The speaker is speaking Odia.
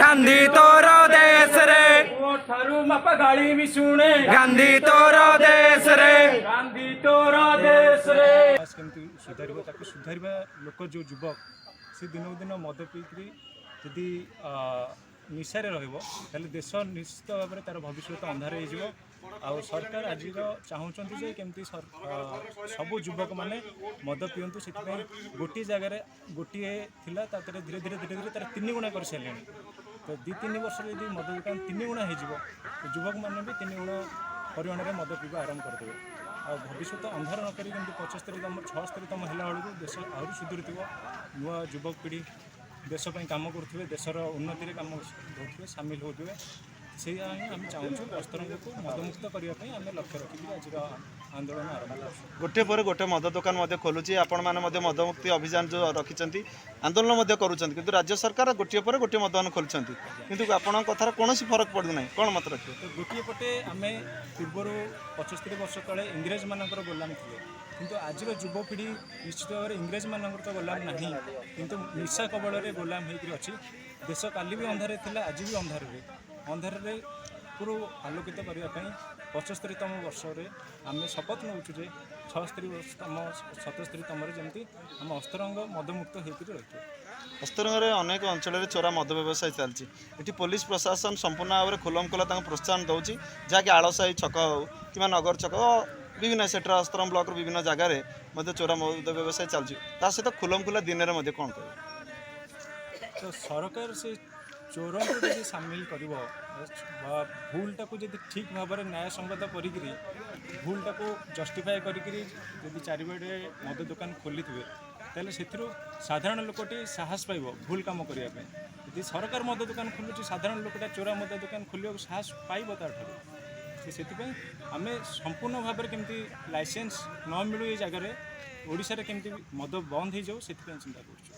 ଗାନ୍ଧୀ ତୋର ଦେଶରେ। ପୁଅ ଠାରୁ ବାପା ଗାଳି ବି ଶୁଣେ। ଗାନ୍ଧୀ ତୋର ଦେଶରେ। ଗାନ୍ଧୀ ତୋର ଦେଶରେ। ସମାଜ କେମିତି ସୁଧାରିବ, ତାକୁ ସୁଧାରିବା ଲୋକ ଯେଉଁ ଯୁବକ, ସେ ଦିନକୁ ଦିନ ମଦ ପିଇକିରି ଯଦି ନିଶାରେ ରହିବ, ତାହେଲେ ଦେଶ ନିଶ୍ଚିତ ଭାବରେ ତା'ର ଭବିଷ୍ୟତ ଅନ୍ଧାର ହେଇଯିବ। ଆଉ ସରକାର ଆଜିର ଚାହୁଁଛନ୍ତି ଯେ କେମିତି ସବୁ ଯୁବକମାନେ ମଦ ପିଅନ୍ତୁ। ସେଥିପାଇଁ ଗୋଟିଏ ଜାଗାରେ ଗୋଟିଏ ଥିଲା, ତା ଦେହରେ ଧୀରେ ଧୀରେ ଧୀରେ ଧୀରେ ତା'ର ତିନି ଗୁଣା କରିସାରିଲେଣି। ତ 2-3 ବର୍ଷରେ ଯଦି ମଦ ଦୋକାନ ତିନି ଗୁଣା ହେଇଯିବ, ତ ଯୁବକମାନେ ବି ତିନି ଗୁଣ ପରିମାଣରେ ମଦ ପିଇବା ଆରମ୍ଭ କରିଦେବେ। ଆଉ ଭବିଷ୍ୟତ ଅନ୍ଧାର ନ କରି କେମିତି 75ତମ, 76ତମ ହେଲା ବେଳକୁ ଦେଶ ଆହୁରି ସୁଧୁରିଥିବ, ନୂଆ ଯୁବକପିଢ଼ି ଦେଶ ପାଇଁ କାମ କରୁଥିବେ, ଦେଶର ଉନ୍ନତିରେ କାମ ଦେଉଥିବେ, ସାମିଲ ହେଉଥିବେ, ସେଇଆ ହିଁ ଆମେ ଚାହୁଁଛୁ। ଅସ୍ତରଙ୍ଗକୁ ମଦମୁକ୍ତ କରିବା ପାଇଁ ଆମେ ଲକ୍ଷ୍ୟ ରଖିକି ଆଜିର ଆନ୍ଦୋଳନ ଆରମ୍ଭ କରୁଛୁ। ଗୋଟିଏ ପରେ ଗୋଟେ ମଦ ଦୋକାନ ମଧ୍ୟ ଖୋଲୁଛି। ଆପଣମାନେ ମଧ୍ୟ ମଦମୁକ୍ତି ଅଭିଯାନ ଯେଉଁ ରଖିଛନ୍ତି, ଆନ୍ଦୋଳନ ମଧ୍ୟ କରୁଛନ୍ତି, କିନ୍ତୁ ରାଜ୍ୟ ସରକାର ଗୋଟିଏ ପରେ ଗୋଟିଏ ମଦ ଦୋକାନ ଖୋଲୁଛନ୍ତି, କିନ୍ତୁ ଆପଣଙ୍କ କଥାର କୌଣସି ଫରକ ପଡ଼ୁନାହିଁ। କ'ଣ ମତ ରଖିବେ? ତ ଗୋଟିଏ ପଟେ ଆମେ ପୂର୍ବରୁ 75 ବର୍ଷ ତଳେ ଇଂରେଜମାନଙ୍କର ଗୋଲାମ ଥିଲେ, କିନ୍ତୁ ଆଜିର ଯୁବପିଢ଼ି ନିଶ୍ଚିତ ଭାବରେ ଇଂରେଜମାନଙ୍କର ତ ଗୋଲାମ ନାହିଁ, କିନ୍ତୁ ନିଶା କବଳରେ ଗୋଲାମ ହେଇକରି ଅଛି। ଦେଶ କାଲି ବି ଅନ୍ଧାରରେ ଥିଲା, ଆଜି ବି ଅନ୍ଧାରରେ। ଅନ୍ଧାରରେ ପୁରା ଆଲୋକିତ କରିବା ପାଇଁ 75ତମ ବର୍ଷରେ ଆମେ ଶପଥ ନେଉଛୁ ଯେ 76 ବର୍ଷତମ, 77ତମରେ ଯେମିତି ଆମ ଅସ୍ତରଙ୍ଗ ମଦମୁକ୍ତ ହେଇକରି ରହିଥିବ। ଅସ୍ତରଙ୍ଗରେ ଅନେକ ଅଞ୍ଚଳରେ ଚୋରା ମଦ ବ୍ୟବସାୟ ଚାଲିଛି। ଏଠି ପୋଲିସ ପ୍ରଶାସନ ସମ୍ପୂର୍ଣ୍ଣ ଭାବରେ ଖୋଲମ ଖୋଲା ତାଙ୍କୁ ପ୍ରୋତ୍ସାହନ ଦେଉଛି, ଯାହାକି ଆଳସାହି ଛକ ହେଉ କିମ୍ବା ନଗର ଛକ, ବିଭିନ୍ନ ସେଠର ଅସ୍ତରଙ୍ଗ ବ୍ଲକର ବିଭିନ୍ନ ଜାଗାରେ ମଧ୍ୟ ଚୋରା ମଦ ବ୍ୟବସାୟ ଚାଲିଛି। ତା ସହିତ ଖୋଲମ ଖୋଲା ଦିନରେ ମଧ୍ୟ, କ'ଣ କହିବେ? ତ ସରକାର ସେ ଚୋରଙ୍କୁ ଯଦି ସାମିଲ କରିବ ବା ଭୁଲଟାକୁ ଯଦି ଠିକ୍ ଭାବରେ ନ୍ୟାୟସଙ୍ଗତ କରିକିରି, ଭୁଲଟାକୁ ଜଷ୍ଟିଫାଏ କରିକିରି ଯଦି ଚାରିଆଡ଼େ ମଦ ଦୋକାନ ଖୋଲିଥିବେ, ତାହେଲେ ସେଥିରୁ ସାଧାରଣ ଲୋକଟି ସାହସ ପାଇବ ଭୁଲ କାମ କରିବା ପାଇଁ। ଯଦି ସରକାର ମଦ ଦୋକାନ ଖୋଲୁଛି, ସାଧାରଣ ଲୋକଟା ଚୋରା ମଦ ଦୋକାନ ଖୋଲିବାକୁ ସାହସ ପାଇବ ତାଠାରୁ। ତ ସେଥିପାଇଁ ଆମେ ସମ୍ପୂର୍ଣ୍ଣ ଭାବରେ କେମିତି ଲାଇସେନ୍ସ ନ ମିଳୁ ଏ ଜାଗାରେ, ଓଡ଼ିଶାରେ କେମିତି ମଦ ବନ୍ଦ ହେଇଯାଉ, ସେଥିପାଇଁ ଚିନ୍ତା କରୁଛୁ।